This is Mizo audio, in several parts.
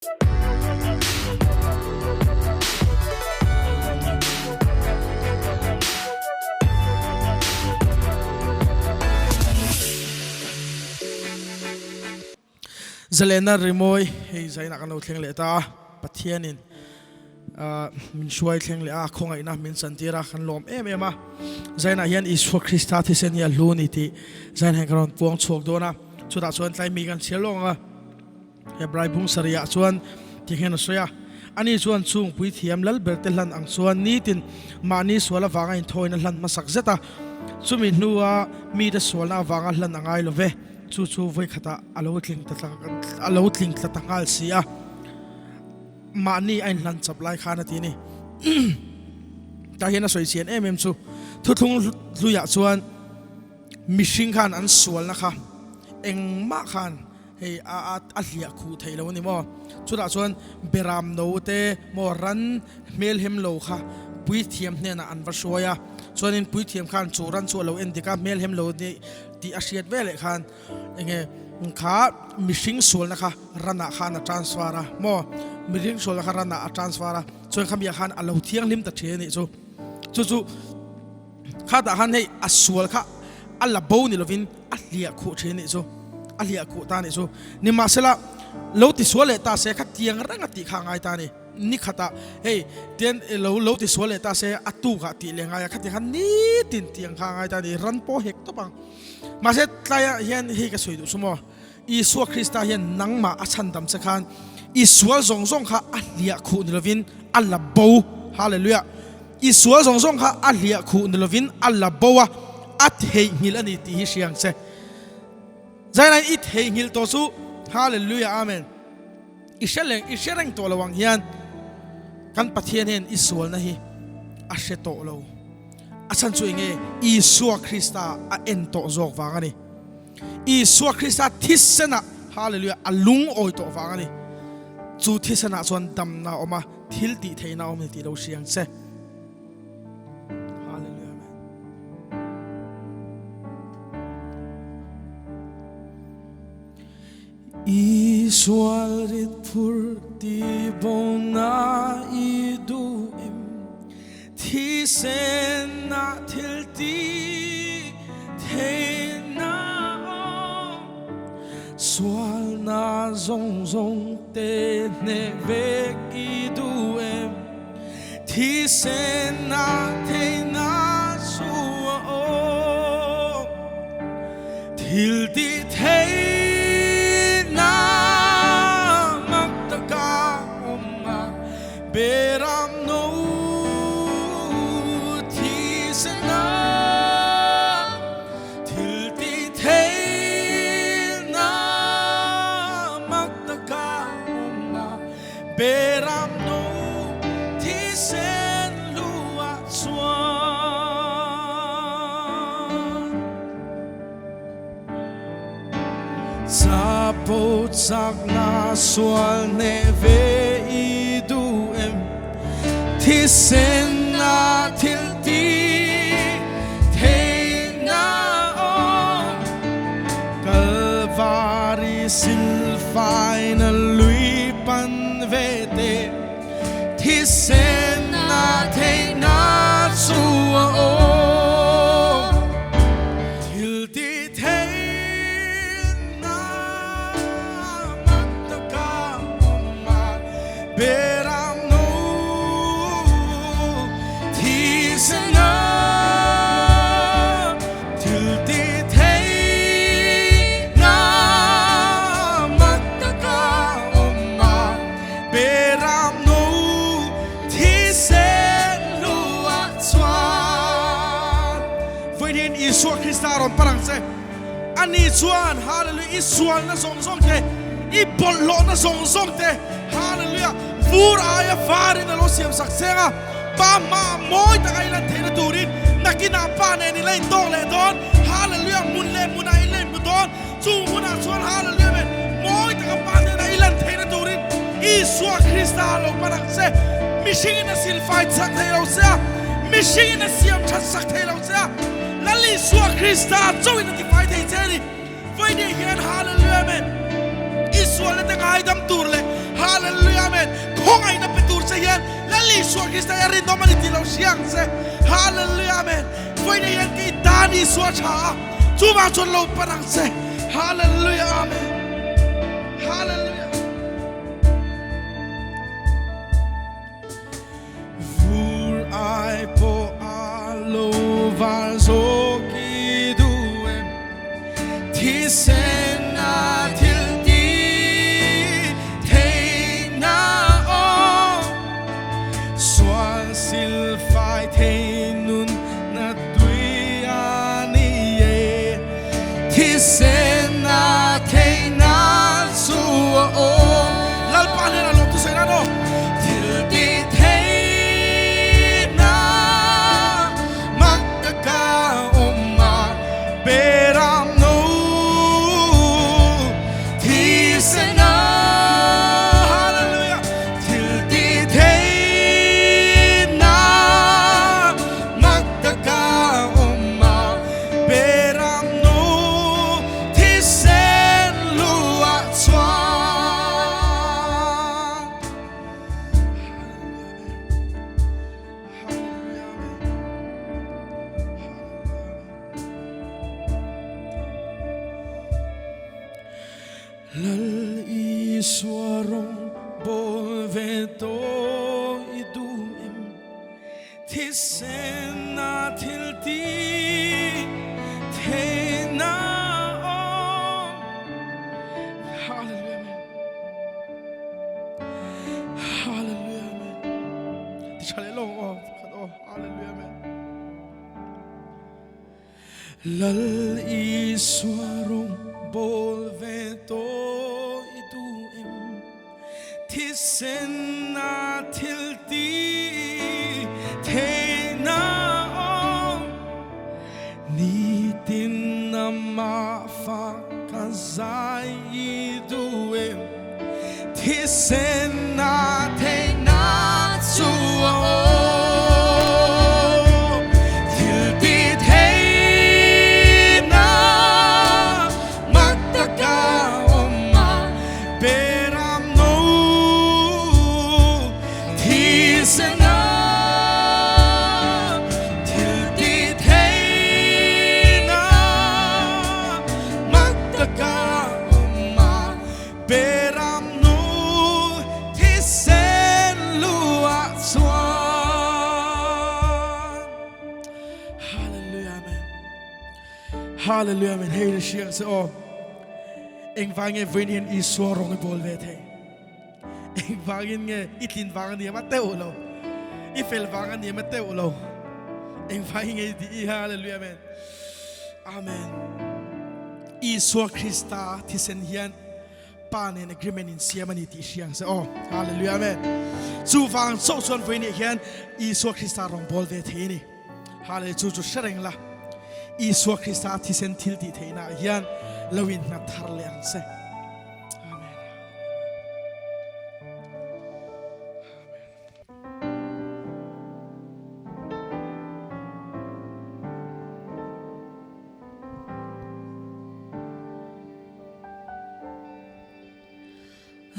Zalena rimawi hei zainah kan lo thleng leh ta a, Pathianin min hruai thleng leh a, khawngaihna min chantir a, kan lawm em em a. Zainah hian Isua Krista thisen hi a hlu a ni tih zainah hian ka rawn puang chhuak dawn a, chutah chuan tlai mi kan chhiar lawng a. Hebrai bung sarihah chuan ti hian a sawi a, Ani chuan chung puithiam lal berte hlan ang chuan nitin mahni sual avanga inthawina hlan hmasak zet a, chumi hnua mite sualna avanga hlan a ngai lo ve, chu chu vawikhatah a lo tling ta a lo tling tla ta nghal si a, mahni a inhlan chap lai khan a ti a ni. Tah hian a sawi chian em em chu thuthlung hluiah chuan mihring khan an sualna kha engmah khan Hei a a a hliah khuh theih lo a ni maw? Chutah chuan beram no te maw ran hmelhem lo kha puithiam hnenah an va hruai a, chuanin puithiam khan chu ran chu a lo en dik a, hmelhem lo ni tih a hriat veleh khan enge kha mihring sualna kha ranah khan a transfer a maw? Mihring sualna kha ranah a transfer a, chuan khamiah khan a lo thianghlim ta thin a nih chu. Chu chu khatah khan hei a sual kha a la bo ni lovin a hliah khuh thin nih chu a hliah khuh ta nih chu nimahsela lo ti sual leh ta se kha tiang reng a tih kha a ngai ta a ni ni khatah hei tian lo lo ti sual leh ta se a tukah tih leh ngai a khatiang kha nitin tiang kha a ngai ta a ni ran pawh hek tawp ang mahse tlaiah hian hei ka sawi duh chu maw Isua Krista hian nangmah a chhandam che khan i sual zawng zawng kha a hliah khuh ni lovin a la bo. Hallelujah! I sual zawng zawng kha a hliah khuh ni lovin a la bo a, a theihnghilh a ni tih hi hria ang che. Zainain i theihnghilh tawh chu Hallelujah Amen. I hre leng i hre reng tawh lo ang hian kan Pathian hian i sualna hi a hre tawh lo. A chhan chu enge Isua Krista a en tawh zawk vang a ni. Isua Krista thisenah, Hallelujah, a lungawi tawh vang a ni. Chu thisenah chuan damna a awm a, thil tih theihna a awm a ni tih lo hria ang che. Hallelujah, Amen. Isua rit phur ti bona i duh em? Thisen ah thil ti theihna awm Sualnak zong zong te hneh vek i duh em Thisen ah theihnak cu a awm Thil ti theihnak mak tak a um a Beram no thisen ah thil ti theihnak mak tak a um a Beram no thisen lu ah chuan Capo caknak sual ne ve i duh em thisen ah thil ti theihnak awm Kalvari silfai na lui pan ve te Thisen ah theihnak cu a um. Thil ti theihnak mak a um ah beram nu thisen ah thil ti theihnak mak a um ah Beram nu thisen lu ah chuan voinin Isua Krista ron parang che ani chuan hallelujah i sual na zawng zawng te i bawlhhlawh na zawng zawng te hallelujah vur aia varin alo siam sak cheng a pa hma mawi taka i lan theihna turin nakinah pa nen i la intawk leh dawn hallelujah hmun leh hmunah i la inhmu dawn Chu hunah chuan Hallelujah men mawi taka Pa hnenah i lan theihna turin Isua Krista a lo pan ang che. Mihringin a silfai chak thei lo che a, mihringin a siam that sak thei lo che a, Lal Isua Krista chauhin a tifai thei che a ni. Vawiin hian Hallelujah men Isua. sualna te ngaidam tur leh Hallelujah Amen khawngaihna pe tur che hian Lal Isua Krista hi a rinawm a ni tih lo hria ang che. Hallelujah Amen Vawiin hian kei tan Isua tha a, chuvang chuan lo pan ang che. Hallelujah Amen Hallelujah. Vur ai pawh a lo var zawk i duh em? Thisen a thil ti theihna awm, sual silfai thei nun na tui a ni e. Thisen a theihna chu a awm. Lalpa hnenah lawmtu sawi nan aw. Thil ti theihna mak taka awm a beram no. Thisen a Hallelujah. Thil ti theihna mak taka awm a Beram nu thisen lu ah chuan. Lal Isua rawng bawl ve tawh i duh em? Thisen a thil ti theihna awm. Hallelujah Amen. Hallelujah Amen. Ti tha leh lawng aw pakhat aw. Hallelujah Amen. Lal Isua rawng bawl ve tawh i duh em? Thisen a thil ti theihna awm, nitin amah fak ka zai i duh em? Thisen a theihna chu a awm, thil ti theihna mak taka awm a. Beram no thisen a thil ti theihna mak taka awm a beram no thisen lu ah chuan. Hallelujah Amen. Hallelujah Amen. Hei le hriang se aw. Engvang nge vawiin hian Isua rawng i bawl ve thei? Engvangin nge i tlin vang a ni em a teuh lo? I fel vang a ni em a teuh lo? Engvangin nge i tih i? Hallelujah Amen. Amen. Isua Krista thisen hian Pa nen agreement in siam a ni tih hria ang se aw. Hallelujah Amen. Chuvang chauh chuan vawiin ah hian Isua Krista rawng bawl ve thei a ni. Hallelujah chu chu hre reng la. Isua Krista thisen thil tih theihna ah hian lo in nghat thar leh ang se. Amen.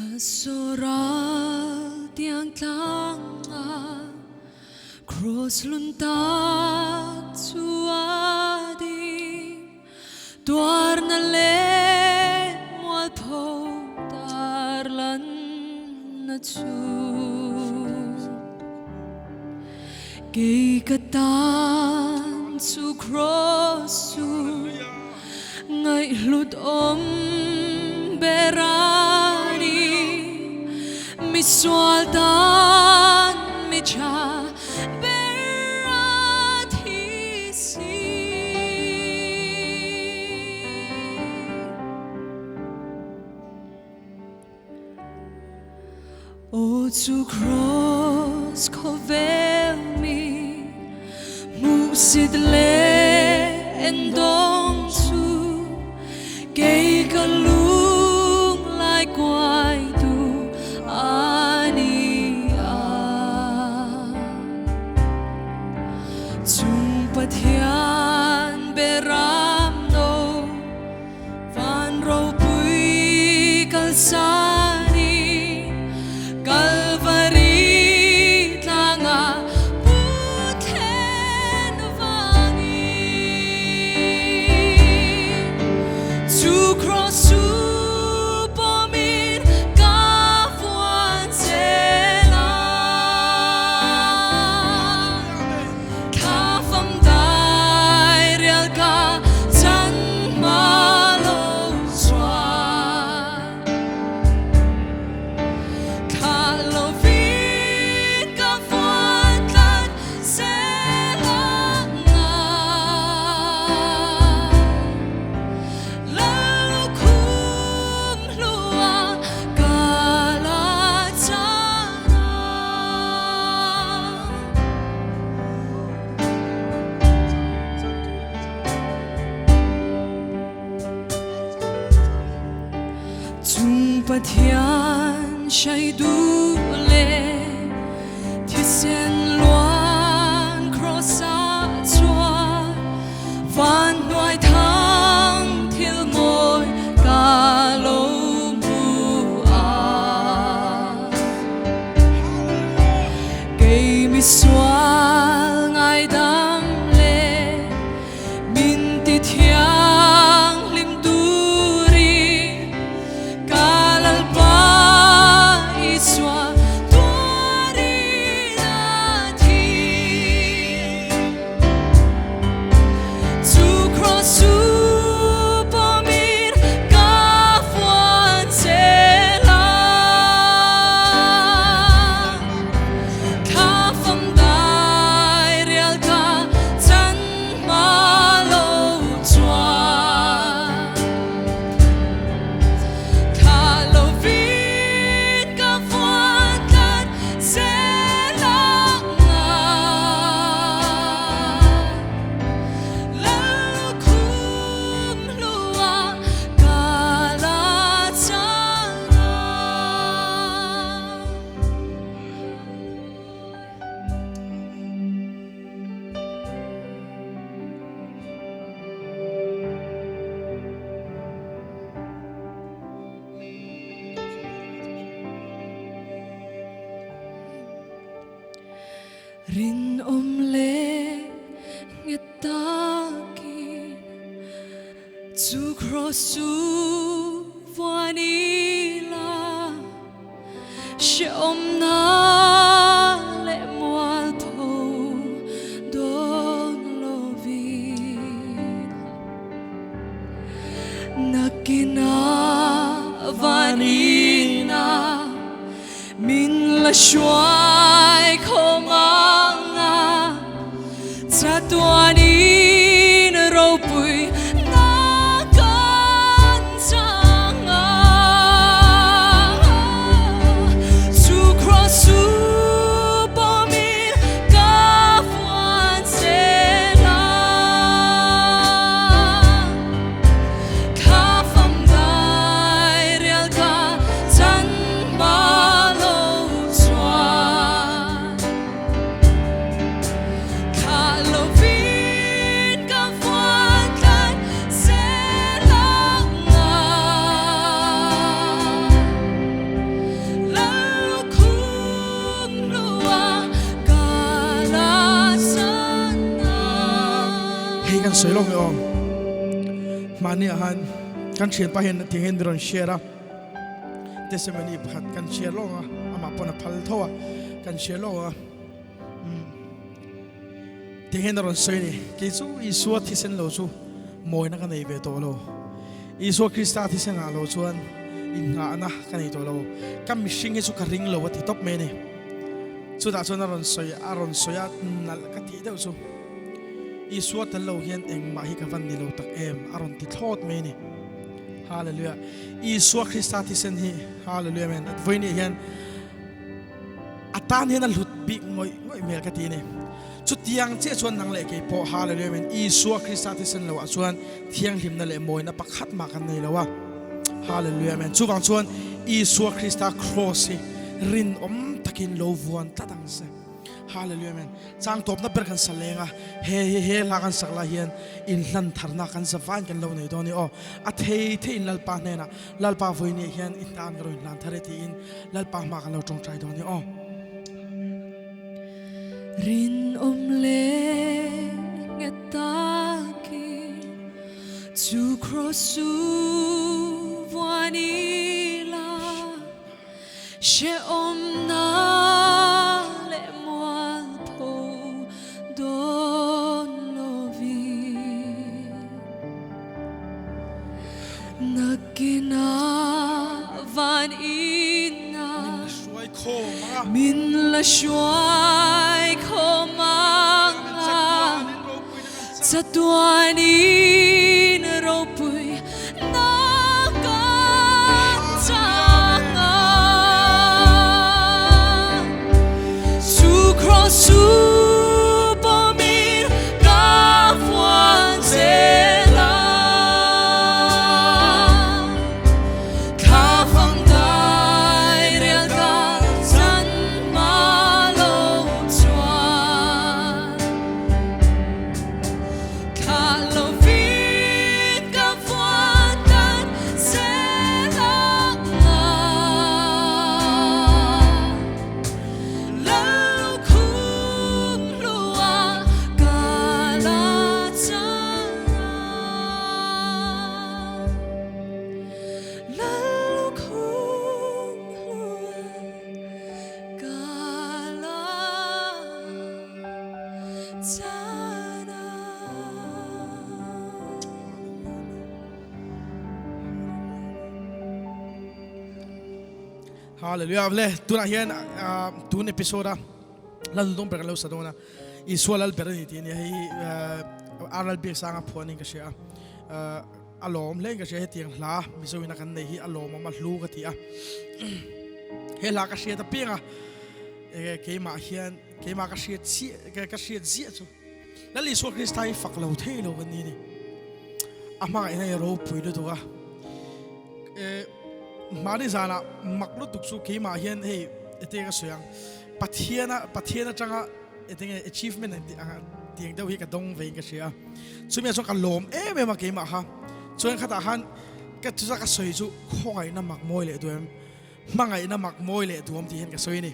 A soral tiang tlang ah Cross lun tak chu a ding Tuarna le mualpho tarlan na chu Kei ka tan chu cross chu Ngaihhlut awm ber a ni. Misual tan mi tha ber a thi si. Aw chu cross khawvel mi hmuhsit leh endawng chu kei ka lung lai kuai tu a ni a. Chung Pathian beram no van ropui kalsan. Pathian hrai duh leh thisen luan Kraws-ah chuan van hnuai thang thil mawi ka lo hmu a. Kei misual ngaidam leh min ti thianghlim turin ka Lalpa Isua tuarin a thi. Chu cross chu pawmin ka fuan zel a. Thla fam dai rial ka chan hma lo chuan. Thla lovin ka fuan tlat zel ang a. Lallukhum hlua ka la chang a. Rinawm leh nghet takin chu cross chu vuan ila hrehawmna leh mualpho dawn lovin nakina vanina min la hruai khawm ang a, chatuanin ropui na kan chang a. Chu cross chu pawmin ka fuan zel a. Kha fam dai rial ka chan hma lo chuan. Kha lovin ka fuan tlat zel ang a. Lallukhum hlua ka la chan a. Hei kan sawi lawk nge aw. Mahni ah han kan thianpa hian tiang hian mi rawn share a, testimony pakhat kan share lawk ang a, amah pawn a phal tho a, kan share lawk ang a, umm tiang hian a rawn sawi a ni, kei chu Isua thisen lo chu mawina ka nei ve tawh lo, Isua Krista thisen ah lo chuan inngahna ka nei tawh lo, ka mihring hi chu ka ring lo a ti tawp mai a ni, chutah chuan a rawn sawi a rawn sawi a nalh ka tih deuh chu. Isua tel lo hian engmah hi ka van ni lo tak em? A rawn ti thlawt mai a ni. Hallelujah. Isua Krista thisen hi, hallelujah amen. At vawi nih hian a tan hian a hlut bik ngawih ngawih hmel ka ti a ni. Chutiang chiah chuan nang leh kei pawh, hallelujah amen, Isua Krista thisen loah chuan thianghlimna leh mawina pakhat mah kan nei lo a. Hallelujah amen. Chuvang chuan Isua Krista cross hi rinawm takin lo vuan tlat ang se. Hallelujah amen. Chang tawpna ber kan sa leng a, he he he hla kan sak lai hian inhlan tharna kan za vain kan lo nei dawn i aw. A thei thei in Lalpa hnenah Lalpa vawi nih hian i hnan ka lo inhlan thar e tiin Lalpa hma kan lo tawngtai dawn i aw. Rinawm leh nghet takin chu cross chu vuan ila. Hrehawmna leh mualpho dawn lovin Nakina van ina min la hruai khawm ang a, Chatuanin ropui na kan chang a. Chu cross chu pawmin ka fuan zel a. Thla fang dai. Hallelujah. Le tunah hian tun episode a lal dawng ber kan lo sa dawn a. Isua lal ber a ni tih a nia. Hei hi Aral Biaksanga phuan in ka hria a. A lawm hle in ka hria hetiang hla Mizo ina kan nei hi a lawmawm a hlu ka ti a. He hla ka hriat apiang a keimah hian keimah ka hriat chiah ka hriat ziah chu Lal Isua Krista hi fak lo thei lo kan ni ni. A hmangaihna hi a ropui lutuk a. Mahni zanah mak lutuk chu keimah hian hei ete ka sawi ang Pathiana Pathian atanga enge achievement ang tih ang tiang deuh hi ka dawng vein ka hria a. Chumi ah chuan ka lawm em em a keimah kha. Chuan khatah khan ka chuta ka sawi chu khawngaihna mak mawi leh duam, hmangaihna mak mawi leh duam tih hian ka sawi a ni.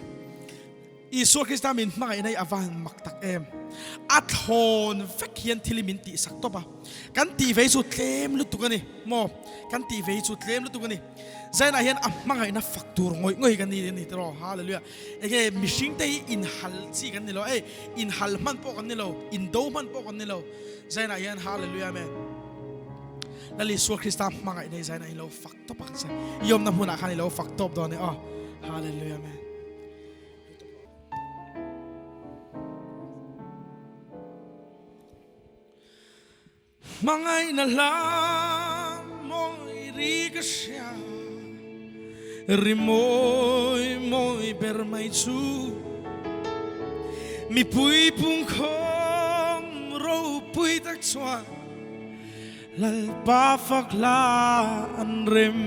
Isua Krista min hmangaihna hi a va han mak tak em! A thlawn vek hian thil hi min tihsak tawp a. Kan tih ve hi chu tlem lutuk a ni maw? Kan tih ve hi chu tlem lutuk a ni. Zainah hian a hmangaihna fak tur ngawih ngawih kan ni a ni tiraw? Hallelujah! Enge mihringte hi inhal chi kan ni lo, ei inhal hman pawh kan ni lo, indo hman pawh kan ni lo. Zainah hian Hallelujah Amen! Lal Isua Krista hmangaihna hi zainah hi lo fak tawp a kan sa. I awmna hmunah khan i lo fak tawp dawn e aw. Hallelujah Amen! Hmangaihna hla mawi ri ka hria, ri mawi mawi ber mai chu. Mipui pungkhawm ropui tak chuan Lalpa fak hla an rem,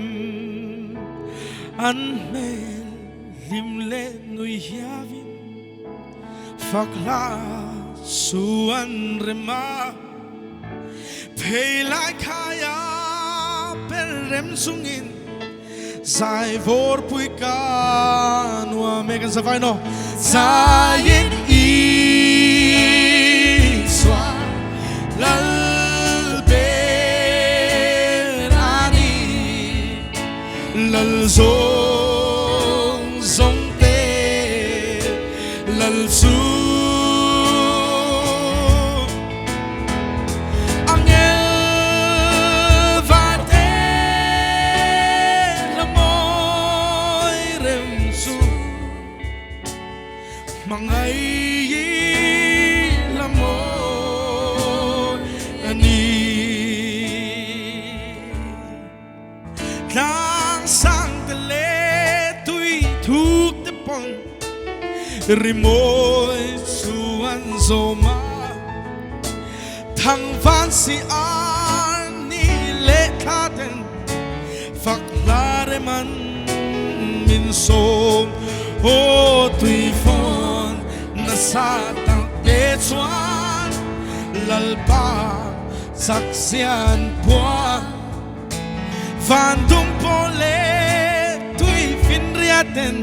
an hmel hlim leh nui hiavin fak hla su an rem a. Phei lai khaia per rem chungin zai vawr pui ka nuam e kan zavai no. Zaiin Isua lal ber a ni, lal zawng zawng te lal chu. Angel vate la mawi rem chu hmangaih la mawi a ni. Tlang sang te leh tui thuk te pawn rimawi chu an zawm a, thangvan si ar ni leh thla ten fak hla rem an min sawm. Aw tui fawn nasa tak te chuan Lalpa chak sian phuah. Van dum pawh leh tui finria ten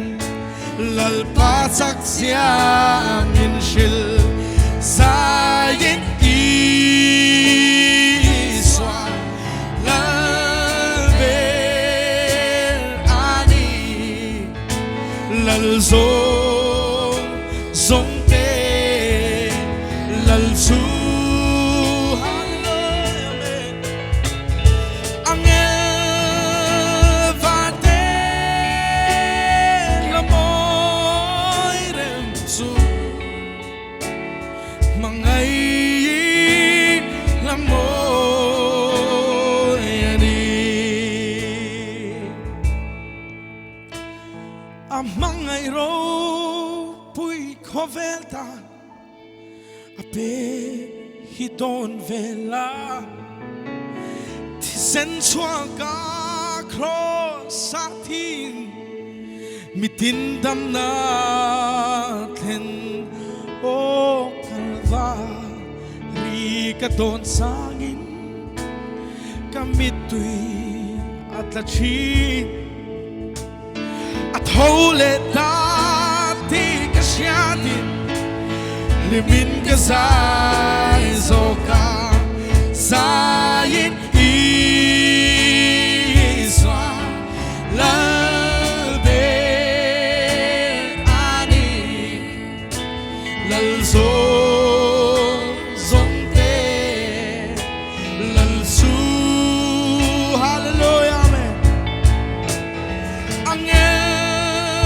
Lalpa chak siam in hrilh zaiin Isua Lal ber a ni. Lal zawng zawng te Lal chu Hallelujah Amen. Angel vate la mawi rem chu hmangaih la mawi a ni. A hmangaih ropui khawvel tan A pe hi dawn ve la, thisen chhuak a cross ah thin, mitin damna thlen aw Kalvari ka dawn sangin ka mittui a tla thin. A tho leh ta tih ka hriatin hlimin ka zai zawk a, zaiin Isua Lal ber a ni, Lal zawng zawng te Lal chu Hallelujah Amen. Angel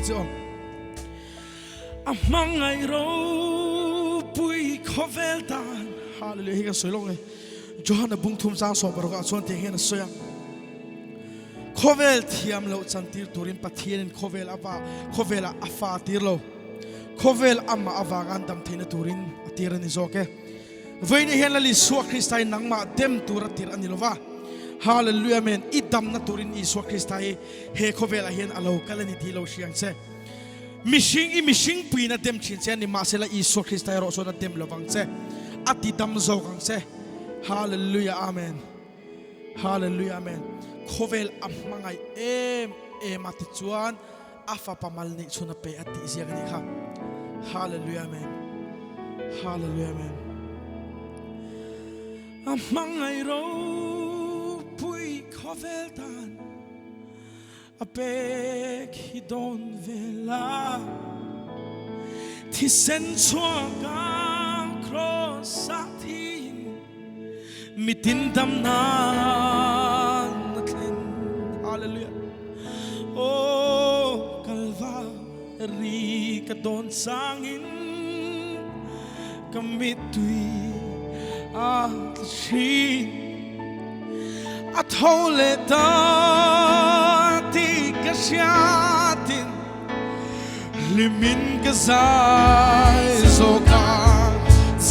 ang che aw. A hmangaih ropui khawvel tan. Hallelujah hei kan sawi lawk nei. Johana bung thum chang sawm paruk ah chuan tiang hian a sawi a. Khawvel thiam loh chantir turin Pathianin khawvel ava khawvelah a fa tir lo. Khawvel amah avanga an dam theihna turin a tir a ni zawk e. Vawiin hian Lal Isua Krista hi nangmah dem tur a tir a ni lova. Hallelujah Amen. I damna turin Isua Krista hi he khawvelah hian a lo kal a ni tih lo hria ang che. Mihring i mihring puiin a dem thin che a ni, mahsela Isua Krista erawh chuan a dem lovang che, a ti dam zawk ang che. Hallelujah Amen. Hallelujah Amen. Khawvel a hmangaih em em a tichuan a fapa mal neih chhun a pe a tih ziak a nih kha. Hallelujah Amen. Hallelujah Amen. A hmangaih ropui khawvel tan A pek hi dawn ve la. Thisen chhuak a cross ah thin mitin dam nan a thlen. Hallelujah. Oh Kalvari ka dawn changin ka mittui a tla thin. A tho leh ta tih ka hriatin hlimin ka zai zawk a,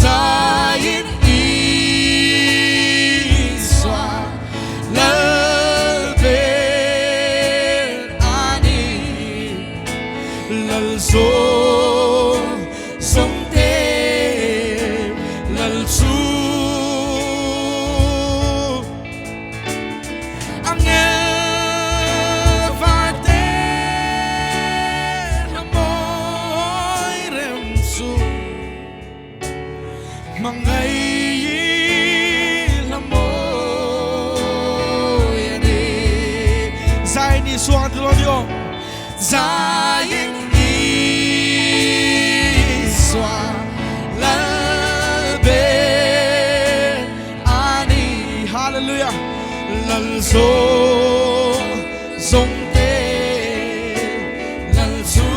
zaiin Isua Lal ber a ni, Lal zawng zawngte Lal chu. Angel varte la mawi rem chu hmangaih la mawi a ni. Zai ni suang ti lo ni aw. Zaiin Isua Lal ber a ni. Hallelujah. Lal zawng zawng te Lal chu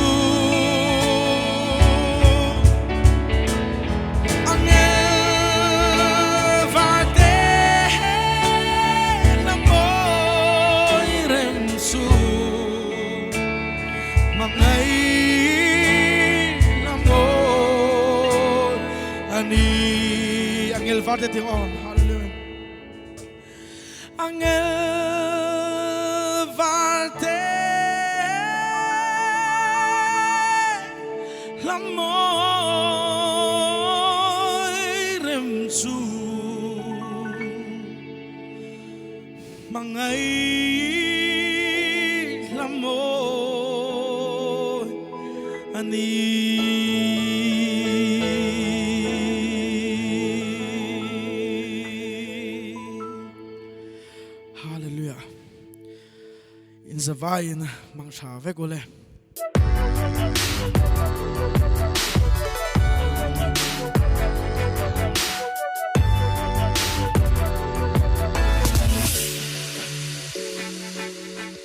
Angel varte la mawi rem chu Hmangaih la mawi a ni. Angel varte tiang aw. Hallelujah. Angel varte la mawi rem chu Hmangaih la mawi a ni. Hallelujah. In zavaiin mang tha vek ule.